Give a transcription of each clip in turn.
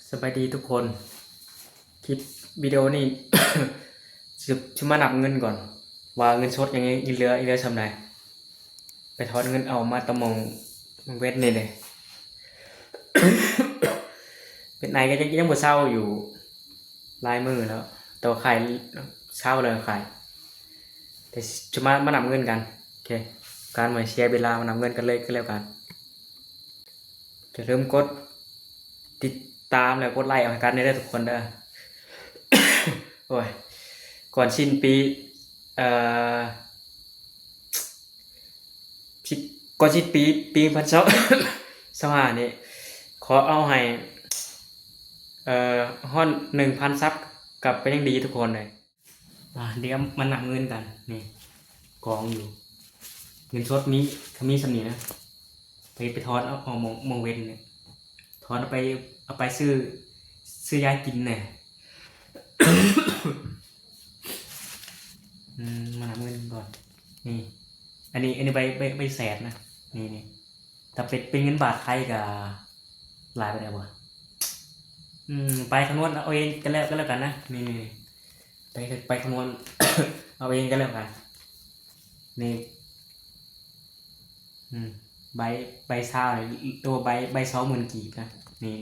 ສະບາຍດີທຸກຄົນ ຄລິບວິດີໂອນີ້ ຊິ ຊິມານັບເງິນກ່ອນ ວ່າເງິນສົດຍັງ ຍັງເຫຼືອ ຍັງເຫຼືອສ່ຳໃດ. ໄປຖອນເງິນອອກມາແຕ່ໝ່ອງ ໝ່ອງເວັນນີ້ເດ້. ເປັນໄອກໍຍັງ ຍັງບໍ່ເຊົາຢູ່ ຫຼາຍມື້ແລ້ວ ແຕ່ວ່າໄຂ້ເຊົາແລ້ວໄຂ້. ແຕ່ຊິມາ ມານັບເງິນກັນ. ໂອເຄ ການບໍ່ໃຫ້ເສຍເວລາ ມານັບເງິນກັນເລີຍກໍແລ້ວກັນ. ຢ່າລືມກົດຕິດຕາມ ແລະ ກົດໄລໃຫ້ກັນແດ່ເດີທຸກຄົນເດີ. ໂອ້ຍ ກ່ອນສິ້ນປີ ເອີ ກ່ອນສິ້ນປີ ປີສອງພັນຊາວຫ້ານີ້ ຂໍເອົາໃຫ້ ເອີ ຮອດໜຶ່ງພັນຊັບ ກໍເປັນຫຍັງດີທຸກຄົນເລີຍ. ອ່າ ດຽວມານັບເງິນກັນ ນີ້ ກອງຢູ່ ເງິນສົດມີ ກໍມີສ່ຳນີ້ນະ ໄປ ໄປຖອນເອົາ ເອົາໝ່ອງ ໝ່ອງເວັນນີ້ ຖອນເອົາໄປ ເອົາໄປຊື້ ຊື້ຢາກິນແດ່. ອືມ ມານັບເງິນກ່ອນ ນີ້ ອັນນີ້ ອັນນີ້ໃບ ໃບ ໃບແສນນະ ນີ້ ນີ້ ຖ້າເປັນ ເປັນເງິນບາດໄທກໍຫຼາຍປານໃດບໍ່? ອືມ ໄປຄຳນວນເອົາເອງກໍແລ້ວ ກໍແລ້ວກັນນະ ນີ້ ນີ້ ໄປ ໄປຄຳນວນເອົາເອງກໍແລ້ວກັນ ນີ້ ອືມ ໃບ ໃບຊາວນີ້ ໂຕໃບ ໃບສອງໝື່ນກີບນະ ນີ້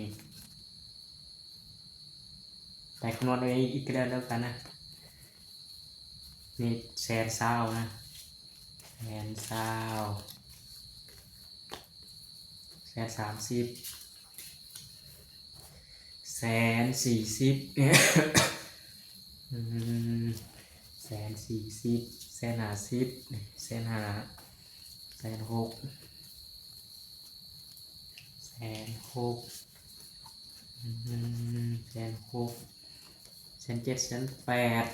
ໄປຄຳນວນເອົາເອງອີກກໍແລ້ວ ແລ້ວກັນນະ ນີ້ ແສນຊາວນະ ແສນຊາວ ແສນສາມສິບ ແສນສີ່ສິບ ອືມ ແສນສີ່ສິບ ແສນຫ້າສິບ ແສນຫ້າ ແສນຫົກ ແສນຫົກ ອືມ ແສນຫົກ ແສນເຈັດ ແສນແປດ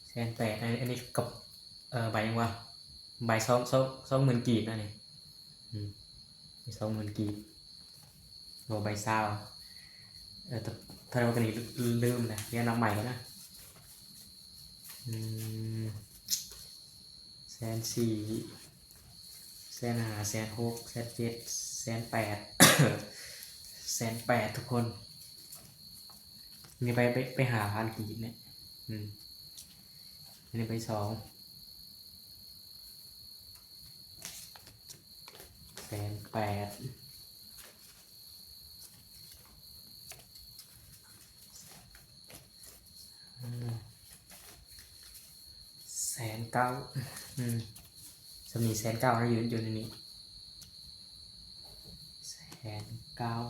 ແສນແປດ ອັນນີ້ກັບ ເອີ ໃບຫຍັງວະ ໃບສອງ ສອງ ສອງໝື່ນກີບນະນີ້ ອືມ ສອງໝື່ນກີບ ບໍ່ ໃບຊາວ ເອີ ເທົ່າໃດວະ ອັນນີ້ລືມແລ້ວ ດຽວນັບໃໝ່ກ່ອນນະ ອືມ ແສນສີ່ ແສນຫ້າ ແສນຫົກ ແສນເຈັດ ແສນແປດ ແສນແປດ ທຸກຄົນ ນີ້ໄປ ໄປ ໄປຫ້າພັນກີບນີ້ ອືມ ອັນນີ້ໄປສອງ ແສນແປດ ອືມ ແສນເກົ້າ ອືມ ສ່ຳນີ້ແສນເກົ້າ ຢູ່ ຢູ່ໃນນີ້ ແສນເກົ້າ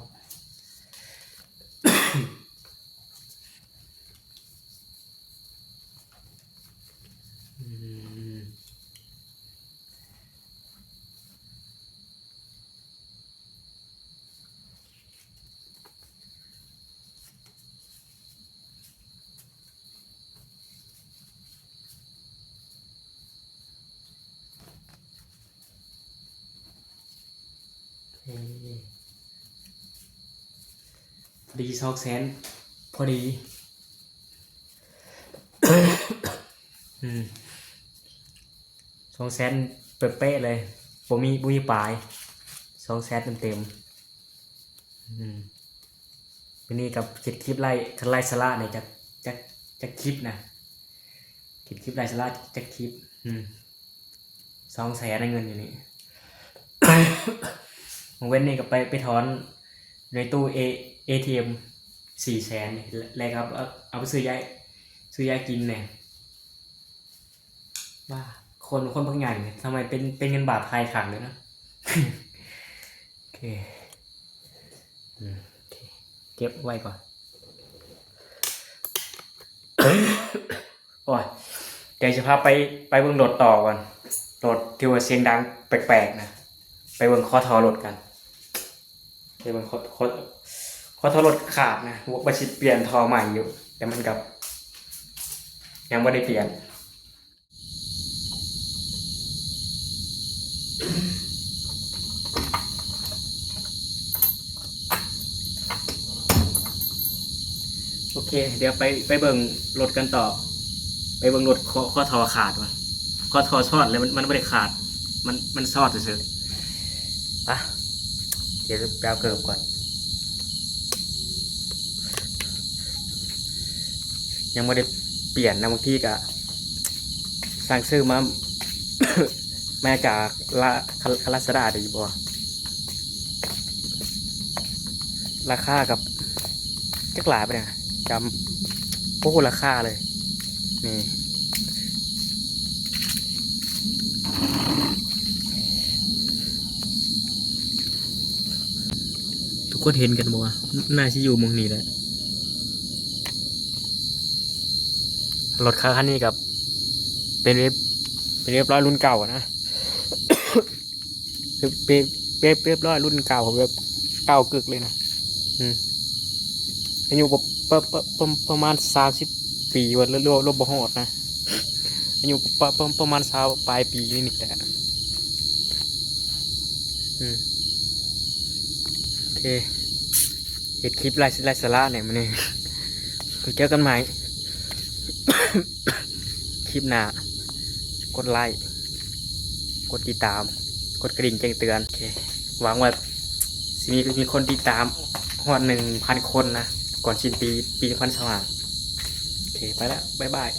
ອືມ ພໍດີ ສອງແສນ ພໍດີ ອືມ ສອງແສນເປະໆເລີຍ ບໍ່ມີ ບໍ່ມີປາຍ ສອງແສນເຕັມໆ ອືມ ມື້ນີ້ກໍເຮັດຄລິບໄລ ຄັນໄລສາລະນີ້ຈັກ ຈັກ ຈັກຄລິບນະ ເຮັດຄລິບໄລສາລະຈັກຄລິບ ອືມ ສອງແສນນະ ເງິນຢູ່ນີ້ ມື້ເວັນນີ້ກໍໄປ ໄປຖອນໃນຕູ້ເອ ເອທີເອັມ ສີ່ແສນນີ້ ແລ້ວກໍເອົາ ເອົາໄປຊື້ຢາ ຊື້ຢາກິນແດ່. ວ່າ ຄົນ ຄົນບັກໃຫຍ່ ທຳໄມເປັນ ເປັນເງິນບາດໄທຄັກເລີຍນະ. ໂອເຄ ອືມ ໂອເຄ ເກັບໄວ້ກ່ອນ. ໂອ້ຍ ດຽວຊິພາໄປ ໄປເບິ່ງລົດຕໍ່ກ່ອນ. ລົດທີ່ວ່າສຽງດັງແປກໆນະ. ໄປເບິ່ງຂໍ້ທໍ່ລົດກັນ. ໄປເບິ່ງຂໍ້ ຂໍ້ ຂໍ້ທໍ່ລົດຂາດນະ. ວ່າຊິປ່ຽນທໍ່ໃໝ່ຢູ່ ແຕ່ມັນກໍຍັງບໍ່ໄດ້ປ່ຽນ. ໂອເຄ ດຽວໄປ ໄປເບິ່ງລົດກັນຕໍ່. ໄປເບິ່ງລົດ ຂໍ້ ຂໍ້ທໍ່ຂາດວ່າ ຂໍ້ທໍ່ຊອດແລ້ວ ມັນ ມັນບໍ່ໄດ້ຂາດ ມັນ ມັນຊອດຊື່ໆ. ປະ ດຽວໄປເອົາເກີບກ່ອນ. ຍັງບໍ່ໄດ້ປ່ຽນນະ ບາງທີກະສັ່ງຊື້ມາ ມາຈາກລາ ລາຊາດ້າໄດ້ຢູ່ບໍ່? ລາຄາກັບ ຈັກຫຼາຍປານໃດ ຈຳ ບໍ່ຮູ້ລາຄາເລີຍ ນີ້ ທຸກຄົນເຫັນກັນບໍ່ວະ? ໜ້າຊິຢູ່ໝ່ອງນີ້ແຫຼະ. ລົດຄັນນີ້ກໍເປັນເວບ ເປັນເວບຮ້ອຍລຸ້ນເກົ່ານະ ເປັນເວບ ເວບ ເວບຮ້ອຍລຸ້ນເກົ່າ ແບບເກົ່າກຶກເລີຍນະ ອືມ ອາຍຸປະ ປະ ປະ ປະ ປະມານສາມສິບປີວ່າ ຫຼື ຫຼື ຫຼືບໍ່ຮອດນະ ອາຍຸປະ ປະ ປະມານຊາວປາຍປີນີ້ແຫຼະ ອືມ ໂອເຄ ເຮັດຄລິບໄຮ້ ໄຮ້ສາລະແດ່ມື້ນີ້ ເຈີກັນໃໝ່ ຄລິບໜ້າ ກົດໄລ້ ກົດຕິດຕາມ ກົດກະດິ່ງແຈ້ງເຕືອນ ໂອເຄ ຫວັງວ່າຊິມີ ມີຄົນຕິດຕາມຮອດໜຶ່ງພັນຄົນນະ ກ່ອນສິ້ນປີ ປີສອງພັນຊາວຫ້າ ໂອເຄ ໄປແລ້ວ ບາຍບາຍ.